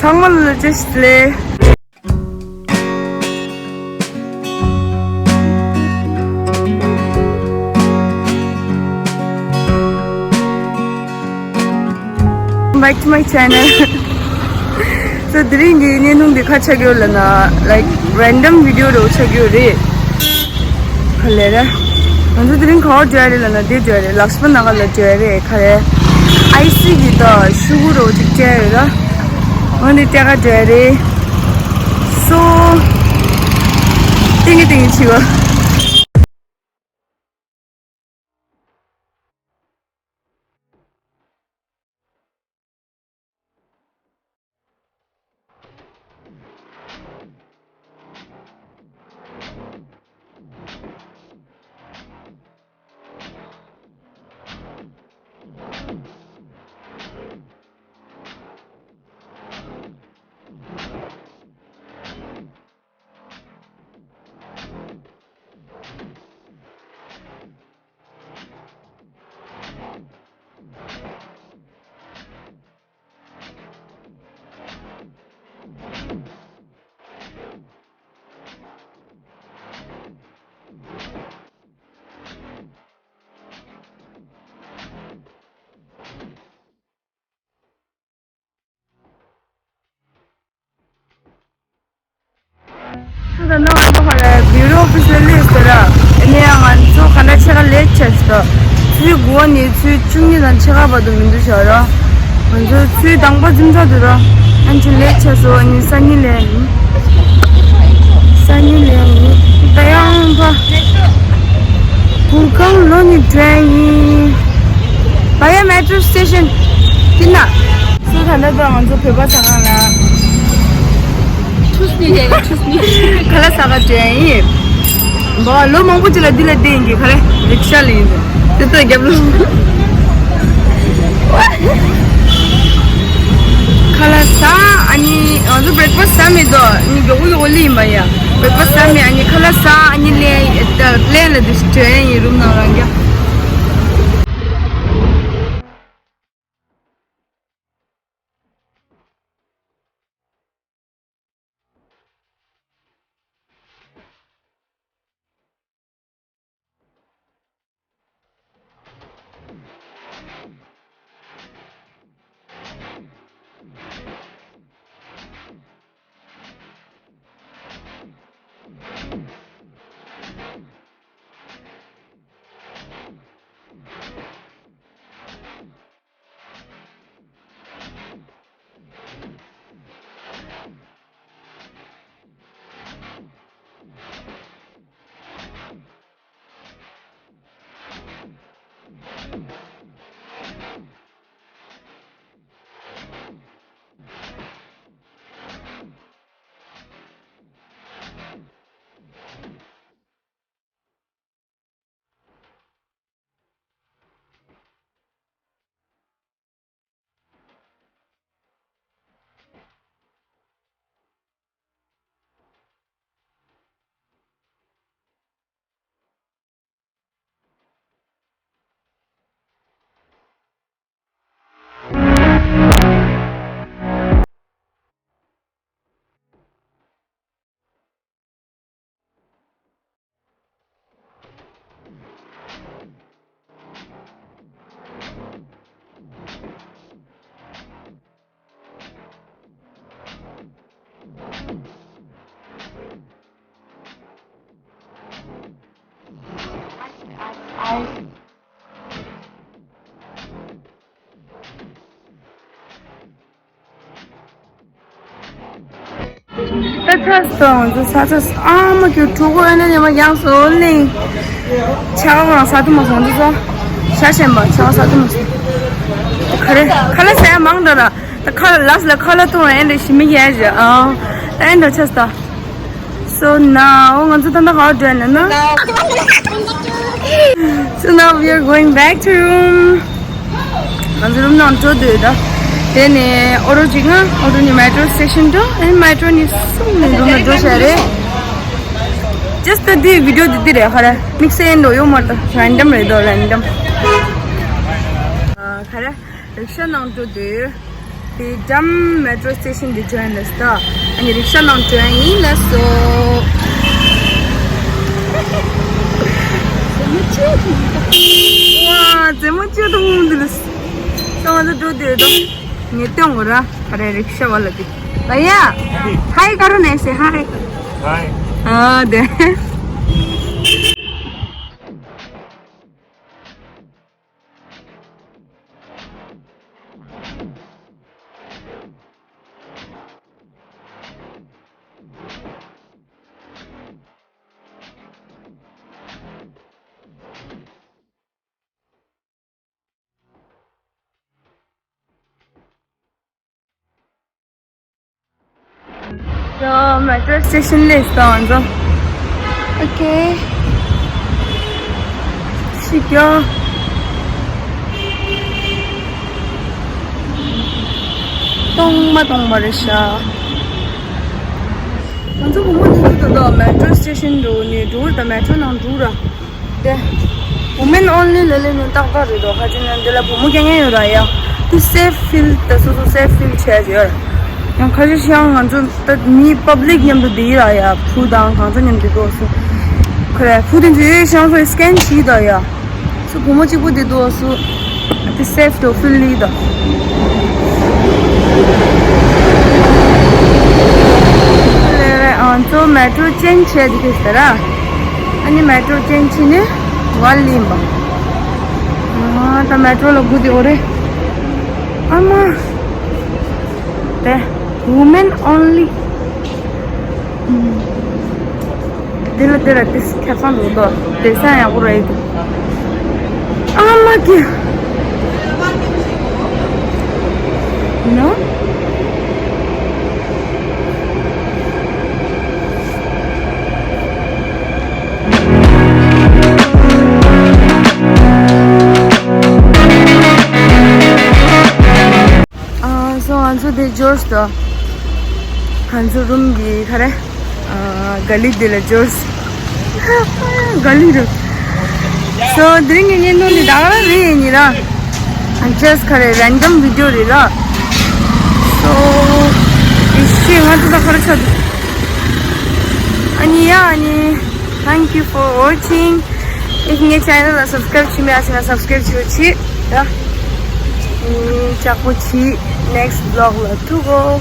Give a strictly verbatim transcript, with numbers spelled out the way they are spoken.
ཚང་མ་ལ་བཀྲ་ཤིས་བདེ་ལེགས། Back to my channel. So དེ་རིང་གི་བརྙན་ཐུང་འདི་ག་ཆགས་ཀྱི་ཡོད་ལབ་ན། Like random video རེ་ཆགས་ཀྱི་ཡོད་རེད། ག་ལེ་རེད། ང་ཚོ་དེ་རིང་ག་པར་འགྲོ་ཡ་རེད་ལབ་ན། དེ་འགྲོ་ཡ་རེད། ལགས་པ་ན་གར་ལ་འགྲོ་ཡ་རེད། ག་རེ། ཨའི་སི་གི་ད་ཤོག་གུ་རོ་ཅིག་སྤྲད་ཡོད་ར། འོ་འདི་སྤྲད་ག་འགྲོ་ཡ་རེད། སོ། ཏིང་ངེ་ཏིང་ངེ་བྱེད་དགོས། ད་ནང་ང་ཚོ་ཧ་ལས་བྷི་ཡུ་རོ་ཨོ་ཕི་སི་ལ་སླེབས་ཟེར་ར། ཨ་ནི་ང་ཚོ་ག་འདྲ་ཕྱེད་ཀ་ལེ་ཊི་ཆགས་སོང་། ཚུལ་དགུ་པ་ནས་ཚུལ་བཅུ་གཉིས་དང་ཕྱེད་ཀ་བར་དུ་མི་འདུག་བྱ་ར། ང་ཚོ་ཚུལ་དང་པོ་འཛིན་གྲྭ་དུ་ར། ཨ་ནི་ལེ་ཊི་ཆགས་སོང་། ཨ་ནི་སང་ཉིན་ལེན། སང་ཉིན་ལེན་ཡིན། ད་ཡང་ཕ། གུར་ཁང་ལོ་ནི་ཊེ་རེན་ཡིན། བ་ཡ་མེ་ཊོ་སི་ཊེ་ཤན་དེ་ན། སུ་ད་ལྟ་ང་ཚོ་བོད་པ་ཟ་ཁང་ལ། ཁྲུས་ནི་ཡེ་ཁྲུས་ནི། ཁ་ལག་ཟ་ག་ཊེ་རེན་ཡིན། བ་ལོ་མང་པོ་ཅིག་ལ་འདི་ལ་བསྡད་ཡིན་གྱི། ག་རེ་རིག་ཤ་ལ་ཡིན་འདུག་དེ་ལྟར་རྒྱབ་ལོ། ཁ་ལག་ཟ། ཨ་ནི་ང་ཚོ་བྷི་རེག་ཕ་སི་ཟ་མེད་དོ། ཨ་ནི་མགྱོགས་པོ་མགྱོགས་པོ་ལི་ཡིན་པ་ཡ། བྷི་རེག་ཕ་སི་ཟ་མེད། ཨ་ནི་ཁ་ལག་ཟ། ཨ་ནི་ལེན། ལེན་ལ་དེ་ཊེ་རེན་ཡིན། རུམ་ནང་རང་རྒྱ། ད་ཆགས་སོང་། ང་ཚོ་ས་ཆ་ཨ་མ་ཁྱོད་ཕྲུ་གུ་ཨེ་ན་ཉི་མ་རྒྱང་སོ་ལེ། ཆ་ག་ང་ས་དུ་མ་སོང་། ང་ཚོ་ཤ་ཞེན་པ་ཆ་ག་ས་དུ་མ་སོང་། ད་ག་རེ་ཁ་ལག་ཟ་ཡ་མང་དྲགས་ར། ད་ཁ་ལག་ལགས་ལ་ཁ་ལག་བཏུང་བ་ཨེ་འདྲ་ཞིམ་མི་ཡ་ཞེ། ཨ་ད་ཨེ་འདྲ་ཆགས་སོང་། So now ང་ཚོ་ད་ལྟ་ག་པར་འགྲོ་ཡིན་ན། So now we are going back to room. ང་ཚོ་རུམ་ནང་འགྲོ་འདོད་ད། དེ་ནས་ཨོ་ཊོ་ཅིག་ང་ཨོ་ཊོ་ནས་མེ་ཊོ་སི་ཊེ་ཤན་འགྲོ། ཨེ་མེ་ཊོ་ནས་སུ་ནས་རུམ་ལ་འགྲོ་བྱ་རེད། Just འདི་བི་ཌི་ཡོ་འདི་འདི་རེད། ཧ་ར་དམིགས་བསལ་འགྲོ་ཡོད་མ་རེད། རེན་ཌམ་རེད་དོ། རེན་ཌམ། ཨ་ག་རེ་རིག་ཤ་ནང་འགྲོ་འདོད། དེ་འགྲམ་མེ་ཊོ་སི་ཊེ་ཤན་དེ་ཇོ་ཡིན་ལབ་སོང་། ཨ་ནི་རིག་ཤ་ནང་ཇོ་ཡིན་ལབ་སོང་། ཝ། རྩེད་མོ་ཅི་ཐུང་འདི་ལ། ད་ང་ཚོ་འགྲོ་དེ་རེད་དོ། ངས་སྟོན་གོ་ར། ག་རེ་རིག་ཤ་བ་ལ་དེ། བ་ཡ། ཧའི་ཀ་རོ་ནས་སེ་ཧའི། ཧའི། ཨ་དེ། ཡ། མེ་ཊོ་སི་ཊེ་ཤན་ལས་སྟོན་ང་ཚོ། ཨོ་ཁེ། ཤི་ཀྱོ། སྟོང་མ་སྟོང་མ་རེད་ཤག་ང་ཚོ་བུ་མོ་དེ་ཚོ་ད་ལྟ་མེ་ཊོ་སི་ཊེ་ཤན་འགྲོ་ནས་འགྲོ་ར། ད་མེ་ཊོ་ནང་འགྲོ་ར། དེ། Women only ལ་ལས་ནི་ཏག་ཏག་རེད་དོ། ཁ་ཅིག་ནི་འདི་ལ་བུ་མོ་རྐྱང་རྐྱང་ཡོད་ར་ཡ། དེ་སེབ་ཕིལ། ད་སོ་སོ་སེབ་ཕིལ་བྱས་ཡོད། ཡང་ཁ་ཅིག་ཤང་ང་ཚོ་ད་མི་པབ་ལིག་མཉམ་དུ་བསྡད་ར་ཡ། བུ་དང་གང་ཚ་མཉམ་དུ་འགྲོ་སོང་། ཁོ་རེ་བུ་དེ་ཚོ་ཡོད་ཤང་ཚོ་སི་ཀེན་བྱས་ད་ཡ། སུ་བུ་མོ་གཅིག་པུ་དེ་འདུག་སུ། དེ་སེབ་ཏུ་ཕིལ་ལི་དང་། ལེ་རེ་ཨང་ཚོ་མེ་ཊོ་ཅེན་ཆེ་དེ་གེ་ཟེར་ར། ཨ་ནི་མེ་ཊོ་ཅེན་ཆེ་ནི་ཝལ་ལི་ཡིན་པ། ཨ་ད་མེ་ཊོ་ལ་སྒུག་དེ་འོ་རེ། ཨ་མ། དེ། Women only། འདི་ལ་འདི་ལ་ཏིས་ཁ་སང་འདུག་དོ། དེ་སང་ཡག་པོ་རེད་འདུག་ཨ་མ་ཀི། ནོ། ཨ་སོ་ང་ཚོ་དེ་འབྱོར་སོང་། ང་ཚོ་རུམ་གྱི་ག་རེ། ཨ་ག་ལི་དེ་ལ་འབྱོར་སོང་། ག་ལི་རུ། སོ་དེ་རིང་གི་བརྙན་ཐུང་འདི་ད་ག་རང་རེད་ཡིན་ནི་ར། ཨ་ཇས་ཁ་རེ་རན་ཌམ་བི་ཌི་ཡོ་རེད་ར། སོ་ཨེ་ཤེ་ང་ཚོ་ད་ག་རེ་ཆགས་འདུག་ཨ་ནི་ཡ་ཨ་ནི། Thank you for watching. If ངའི་ཆེ་ནལ་ལ་སབ་སི་ཀ་རེབ་བྱས་མེད་ཟེར་ན་སབ་སི་ཀ་རེབ་བྱེད་རོགས་བྱེད། ཡ། ཨུམ། ཅག་པོ་བྱེད། ནེག་སི་ཊི་བི་ལོག་ལ་ཐུག་གོ།